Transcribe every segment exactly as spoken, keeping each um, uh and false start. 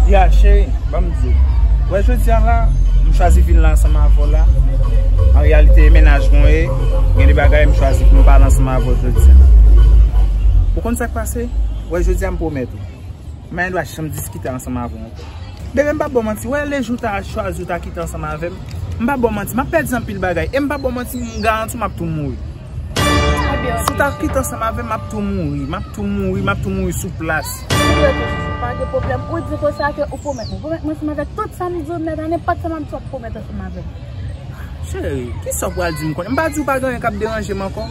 Ya, cheri, ban m di w. Wè, jodi a la, m chwazi vin la ansanm avè w la. An reyalite, e mennaj mwen ye, gen de bagay m chwazi pou m pale ansanm avè w jodi a. Ou konn sa k pase? Wè, jodi a, m pwomèt ou. M pa gen dwa janm diskite ansanm avè w ankò. Bebe, m p ap ba w manti. Wè, lejou w ta chwazi, w ta kite ansanm avè m, m p ap ba w manti, m ap pèdi anpil bagay. E m p ap ba w manti, m garanti w m ap tou mouri. Si w ta kite ansanm avè m, m ap tou mouri. M ap tou mouri, m ap tou mouri sou plas. Ebyen, oke, chouchou, pa gen pwoblèm. Ou di konsa ke ou pwomèt mwen. Pwomèt mwen ansanm avèk tout sa m di w nèt, a nenpòt sa m ap di w ap pwomèt ansanm avè m. Cheri, kisa w pral di m konnen? M pa di w pa gen anyen k ap deranje m ankò.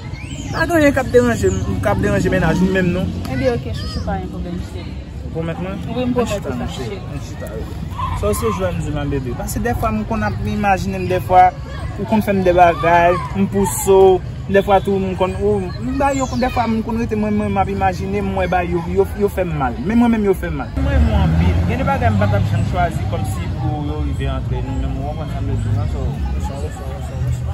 Pa gen anyen k ap deranje m, k ap deranje mennaj ou menm non. Ebyen, oke, chouchou, pa gen pwoblèm, cheri. Ou pwomèt mwen? Wi, m pwomèt ou sa, cheri. Ann chita, wi. Sa w se jwè m di m an bebe. Paske dèfwa m konn ap imajine m dèfwa, ou konn fè m de bagay, m pouse w, dèfwa tou m konn, ou, m ba yo, dèfwa m konn rete mwen, mwen m ap imajine m, mwen ba yo, yo, yo fè m mal. Men mwen menm yo fè m mal. Mwen renmen w anpil. Gen de bagay m pa t ap janm chwazi kòmsi pou yo rive antre nou, men m konprann sa m bezwen an, so, so, so, so, so.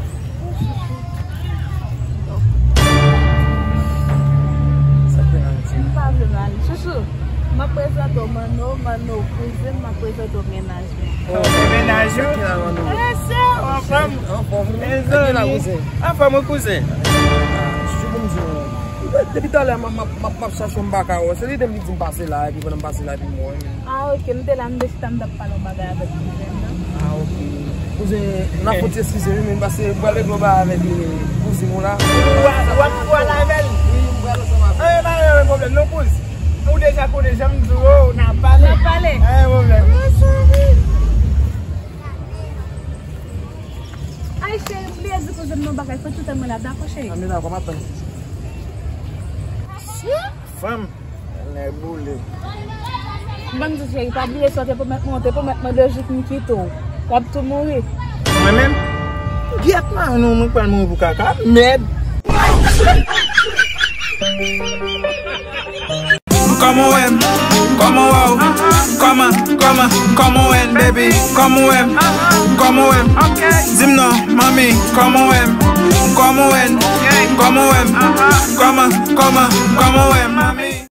Sa k te nan ti. M pa vle mal. Chouchou, m ap prezante w Manno, Manno kouzen m, m ap prezante w mennaj mwen. Oh, se mennaj ou? Sa k te nan Manno? Eh, sè, anfòm. Anfòm. Mezanmi. Anfòm, wi, kouzen. Chouchou, pou m di w, depi talè, m ap, m ap, m ap, m ap chache w, m pa ka wè w. Se lidè m ki di m pase la, epi pandan m pase la, epi m wè w. Ah, oke, m te la, m te chita, m t ap pale yon bagay avèk kouzen m nan. Ah, oke. Kouzen, n ap fouti eskize wi, men paske m pral regle yon bagay avèk, eh, kouzen ou la. Ou a-, w ap, w al avè l? Wi, m pral ansanm avè l. Eh, pa gen pwoblèm non, kouz. Ou deja konnen, jan m di w, n ap pale. N ap pale. Pa gen pwoblèm. Ay, cheri, m bliye di kouzen m nan bagay, fò toutan mwen la, dakò, cheri? Anben, dakò, m ap tann. Fanm, nèg boule. Ban m di w, cheri, pa bliye sa w te pwomèt mwen, w te pwomèt mwen de jou pou m kite w. W ap tou mouri. Mwen menm? Gyèt, man, nou, mwen pral mouri pou kaka. Mèd. Kòman w wè m? Kòman w wè w? Kòman, kòman, kòman w wè m, baby? Kòman w wè m? Kòman w wè m? Di m non, manmi, kòman w wè m? Kòman w wè m? Kòman w wè m? Kòman, kòman, kòman w wè m, manmi?